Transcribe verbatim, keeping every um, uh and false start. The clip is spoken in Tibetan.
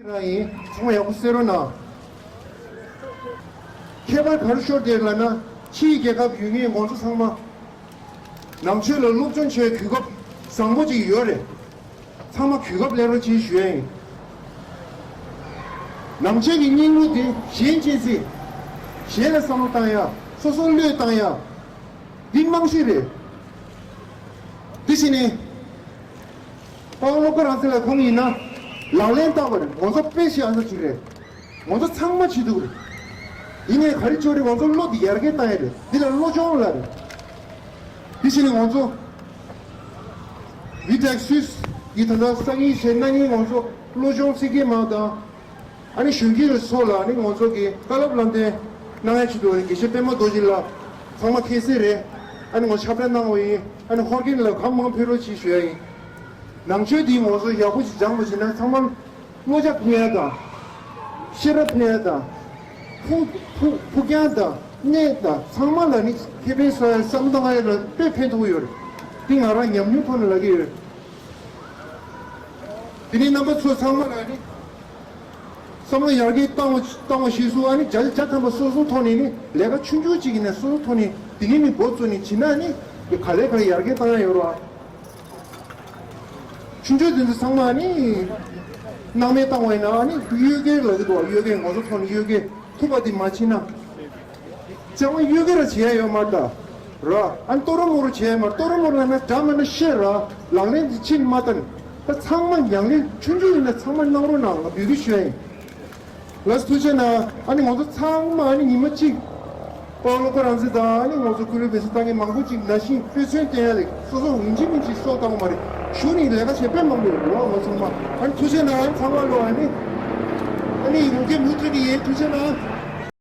རང་ཡིན། ཚང་མ་ཡག་པོ་གསན་རོགས་གནང་། ཁྱད་པར་ག་རེ་ཤོར་བསྡད་ལབ་ན། ཕྱིའི་རྒྱལ་ཁབ་ཡོད་མཁན་ང་ཚོ་ཚང་མ་ནང་ཆོས་ལ་སློབ་སྦྱོང་བྱེད་གོ་སྐབས་བཟང་པོ་ཅིག་ཡོད་རེད། ཚང་མ་གོ་སྐབས་ལེན་རོགས་བྱེད་ཞུ་ཡ་ཡིན། ནང་ཆོས་ཀྱི་སྙིང་པོ་དེ་གཞན་གཅེས་འཛིན། གཞན་ལ་བསམ་བློ་བཏང་ཡ། སོ་སོ་བློས་བཏང་ཡ། འདི་རྨང་གཞི་རེད། དེ་བཞིན་ནི། དཔའ་བོ་བློ་དགའ་རང་བཙན་ལགས་ཁོང་ཡིན་ན། ལག་ལེན་བསྟར་བ་རེད། ང་ཚོ་དཔེ་བཞག་ས་ཅིག་རེད། ང་ཚོ་ཚང་མ་བྱེད་ཐུབ་རེད། ཡིན་ནའི་ག་རེ་བྱུང་རེད། ང་ཚོ་བློ་འདི་ཡར་རྒྱས་བཏང་ཡ་རེད། འདི་ལ་བློ་སྦྱོང་ལབ་རེད། དེ་བཞིན་ནི་ང་ཚོ་བི་ཊེག་སུད་སི་ཡི་ད་ལྟ་སང་ཉིན་བྱས་གནངས་ཉིན་ང་ཚོ་བློ་སྦྱོང་ཚིག་གི་མ་དང་། ཨ་ནི་གཞོན་སྐྱེས་ཚོ་ལ་ཨ་ནི་ང་ཚོ་གི་བཀའ་སློབ་ལམ་སྟོན་གནང་ཡ་ཆེད་དུ་དགེ་བཤེས་པད་མ་རྡོ་རྗེ་ལགས་ཚང་མ་མཁྱེན་གསལ་རེད། ཨ་ནི་ང་ཕྱག་ཕེབས་གནང་བ་ཡིན། ཨ་ནི་ཧོར་གན་ལ་གང་མང་ཕེབས་རོགས་གྱིས་ཞུ་ཡ་ཡིན། ནང་ཆོས་འདི་ང་ཚོ་ཡག་པོ་ཞིག་སྦྱང་བ་བྱས་ན་ཚང་མ་བློ་རྒྱ་ཕན་ཡ་དང་། ཤེས་རབ་ཕན་ཡ་དང་། ཕུགས་ཕུགས་ཕུགས་རྒྱང་དང་གནས་དང་ཚང་མ་ལ་ནི་ཁེ་ཕན་བཟོ་ཡ་བསམ་བློ་བཏང་ཡ་ལ་དཔེ་ཕན་ཐོགས་ཡོད་རེད། འདི་ང་རང་ཉམས་མྱོང་ཐོག་ནས་ལབ་ཀྱི་ཡོད། དེ་ནས་རྣམ་པ་ཚོ་ཚང་མ་ལ་ནི་བསམ་བློ་ཡར་རྒྱས་བཏང་བ་བཏང་བ་ཤེས་སུ་ཨ་ནི་བརྒྱ་ཆ་བརྒྱ་ཐམ་པ་སོ་སོ་ཐོག་ནས་ནི་ལས་ཀ་ཆུང་ཆུང་ཅིག་ཡིན་ན་སོ་སོ་ཐོག་ནས་དེ་ནས་ནི་འགོ་བཙུགས་ནས་བྱེད་ན་ནི་ག་ལེ་ག་ལེ་ཡར་རྒྱས་བཏང་ཡ་ཡོད་རེད་བ། ཆུང་ཆུང་དེ་ཚོ་ཚང་མ་ནི་སྣང་མེད་བཏང་བ་ཡིན་ན་ཨ་ནི་གཡོ་འགུལ་ལབ་ཀྱི་འདུག་གཡོ་འགུལ་ང་ཚོ་ཐོག་ནས་གཡོ་འགུལ་ཐུབ་པ་དེ་མ་བྱེད་ན། ཅང་མ་གཡོ་འགུལ་ར་བྱེད་ཡ་ཡོད་མ་རེད་ད། ར། ཨ་ནི་ཏོ་རོ་མོ་རོ་བྱེད་ཡ་མ་རེད། ཏོ་རོ་མོ་རོ་ལབ་ན་འདྲ་མ་འདྲ་བཤད་ར། ལག་ལེན་དེ་ཕྱིན་མ་བཏང་། ད་ཚང་མ་ཉམས་ལེན་ཆུང་ཆུང་ཡིན་ན་ཚང་མ་གནང་རོགས་གནང་། ང་འབོད་སྐུལ་ཞུ་ཡ་ཡིན། ལགས་སོ་ཐུགས་རྗེ་གནང་། ཨ་ནི་ང་ཚོ་ཚང་མ་ཨ་ནི་ཉི་མ་གཅིག་དཔའ་བོ་བློ་དགའ་རང་བཙན་དང་ཨ་ནི་ང་ཚོ་སྐུ་ལུས་བེད་སྤྱོད་བཏང་མཁན་མང་པོ་ཅིག་ནང་བཞིན་དཔེ་མཚོན་བསྟན་ཡ་ལས་སོ་སོ་ཡིན་གཅིག་མིན་གཅིག་སྲོག་བཏང་བ་མ་རེད། གཞུག་ནས་ལས་ཀ་བྱེད་དཔེ་མང་པོ་ཡོད་རེད་བ། ང་ཚང་མ་ཨ་ནི་ཐུགས་རྗེ་གནང་། ཨ་ནི་ཚང་མ་ལོ་ཨ་ནི་ཨ་ནི་ཡོང་གི་མུ་མཐུད་ནས་ཡིན། ཐུགས་རྗེ་གནང་།